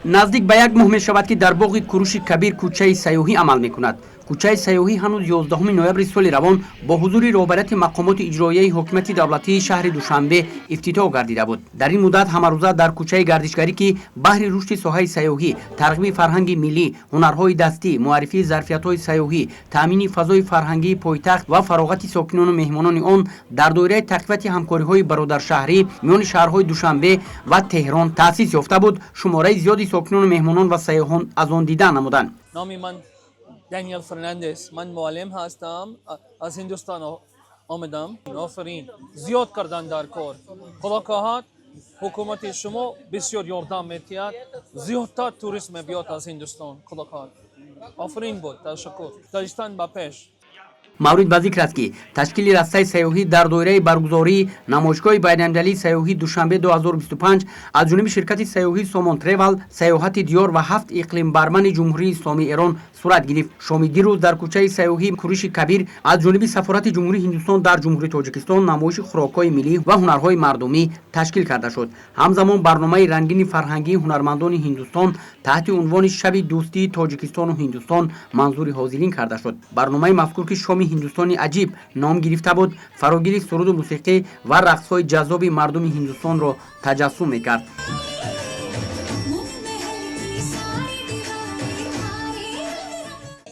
Наздик ба як моҳ мешавад, ки дар боғи Куруши Кабир кӯчаи сайёҳӣ амал мекунад. Кӯчаи сайёҳӣ ҳанӯз 11 ноябри соли равон бо ҳузури роҳбарияти мақомоти иҷроияи ҳокимияти давлатии шаҳри Душанбе ифтитоҳ гардида буд. Дар ин муддат ҳамарӯза дар кӯчаи гардишгарӣ, ки баҳри рушди соҳаи сайёҳӣ, тарғиби фарҳанги миллӣ, ҳунарҳои дастӣ, муаррифии зарфиятҳои сайёҳӣ, таъмини фазои фарҳангии пойтахт ва фароғати сокинону меҳмонони он дар доираи тақвияти ҳамкориҳои бародаршаҳрӣ миёни шаҳрҳои Душанбе ва Теҳрон таъсис ёфта буд, шумораи зиёди сокинону меҳмонон ва сайёҳон аз он дидан намуданд. Номи ман Даниел Фернандес, ман муаллим ҳастам, аз Ҳиндустон омадам. Офарин, зиёд кардан дар кор. Худо хоҳад, ҳукумати шумо бисёр ёрдам медиҳад, зиёдтар турист мебиёд аз Ҳиндустон. Худо хоҳад, офарин буд, ташаккур. Тоҷикистон ба пеш! Маврид ба зикр аст, ки ташкили растаи сайёҳӣ дар доираи баргузории намоишгоҳи байналмилалии сайёҳии Душанбе 2025 аз ҷониби ширкати сайёҳии Сомон Тревал, Сайёҳати Диёр ва Ҳафт иқлимбармани Ҷумҳурии Исломии Эрон сурат гирифт. Шоми дирӯз дар кӯчаи сайёҳии Куруши Кабир аз ҷониби сафорати Ҷумҳурии Ҳиндустон дар Ҷумҳурии Тоҷикистон намоиши хӯрокҳои миллӣ ва ҳунарҳои мардумӣ ташкил карда шуд. Ҳамзамон барномаи рангини фарҳангии ҳунармандони Ҳиндустон таҳти унвони «Шаби дӯстии Тоҷикистону Ҳиндустон» манзури ҳозирин карда шуд. Барномаи мазкур, ки «Шоми ҳиндустони аҷиб» ном гирифта буд, фарогири суруду мусиқӣ ва рақсҳои ҷаззоби мардуми Ҳиндустонро таҷассум мекард. मन महल की सारी दीवारें हारे।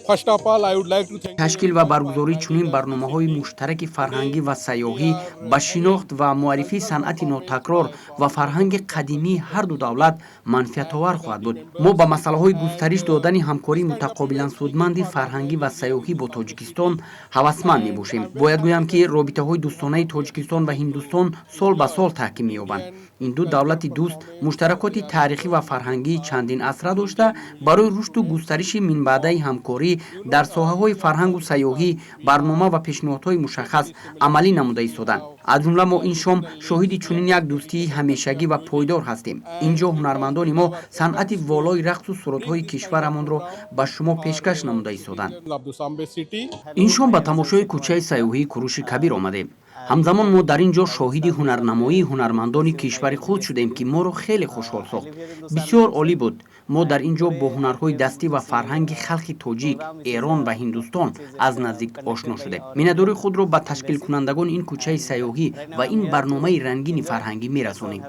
First of all, I would like to thank Ташкил ва баргузории чунин барномаҳои муштараки фарҳангӣ ва сайёҳӣ ба шинохт ва муаррифии санъати нотакрор ва фарҳанги қадимии ҳарду давлат манфиатовар хоҳад буд. Мо ба масъалаҳои густариш додани ҳамкории мутақобилан судманди фарҳангӣ ва сайёҳӣ бо Тоҷикистон ҳавасманд мебошем. Бояд гӯям, ки робитаҳои дӯстонаи Тоҷикистон ва Ҳиндустон сол ба сол таҳким меёбанд. Ин ду давлати дӯст муштаракоти таърихӣ ва фарҳангии чандин асра дошта, барои рушду густариши минбаъдаи ҳамкорӣ дар соҳаҳои фарҳангу сайёҳӣ барнома ва пешниҳодҳои мушаххас амалӣ намуда истоданд. Аз ҷумла мо ин шом шоҳиди чунин як дӯстии ҳамешагӣ ва пойдор ҳастем. Ин ҷо ҳунармандони мо санъати волои рақсу сурудҳои кишварамонро ба шумо пешкаш намуда истоданд. of Dushanbe city. Ин шом ба тамошои кӯчаи сайёҳии Куруши Кабир омадем. Ҳамзамон мо дар ин ҷо шоҳиди ҳунарнамоии ҳунармандони кишвари худ шудем, ки моро хеле хушҳол сохт. Бисёр олӣ буд. Мо дар ин ҷо бо ҳунарҳои дастӣ ва фарҳанги халқи тоҷик, Эрон ва Ҳиндустон аз наздик ошно шудем. Миннатдории худро ба ташкилкунандагони ин кӯчаи сайёҳӣ ва ин барномаи рангини фарҳангӣ мерасонем.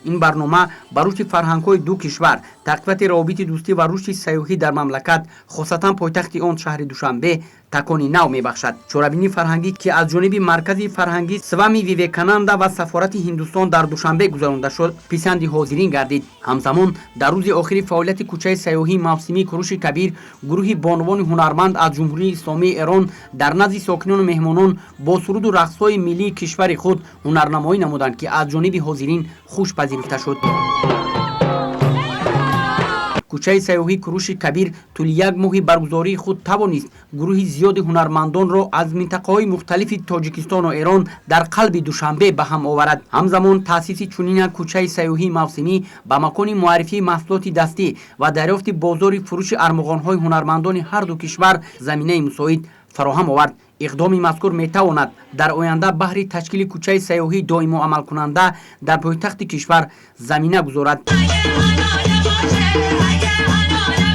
Ин барнома ба рушди фарҳангҳои ду кишвар, тақвияти равобити дӯстӣ ва рушди сайёҳӣ дар мамлакат, хосатан пойтахти он, шаҳри Душанбе, такони нав мебахшад. Чорабинии фарҳангӣ, ки аз ҷониби Маркази фарҳангӣ Свами Вивекананда ва сафорати Ҳиндустон дар Душанбе гузаронда шуд, писанди ҳозирин гардид. Ҳамзамон дар рӯзи охири фаъолияти кӯчаи сайёҳии мавсимии Куруши Кабир гурӯҳи бонувони ҳунарманд аз Ҷумҳурии Исломии Эрон дар назди сокинону меҳмонон бо суруду рақсҳои миллии кишвари худ ҳунарнамоӣ намуданд, ки аз ҷониби ҳозирин хуш пазируфта шуд. Кӯчаи сайёҳии Куруши Кабир тӯли як моҳи баргузории худ тавонист гурӯҳи зиёди ҳунармандонро аз минтақаҳои мухталифи Тоҷикистону Эрон дар қалби Душанбе ба ҳам оварад. Ҳамзамон таъсиси чунин як кӯчаи сайёҳии мавсимӣ ба макони муаррифии маҳсулоти дастӣ ва дарёфти бозори фурӯши армуғонҳои ҳунармандони ҳарду кишвар заминаи мусоид фароҳам овард. Иқдоми мазкур метавонад дар оянда баҳри ташкили кӯчаи сайёҳии доимо амалкунанда дар пойтахти кишвар замина гузорад. आगे आना।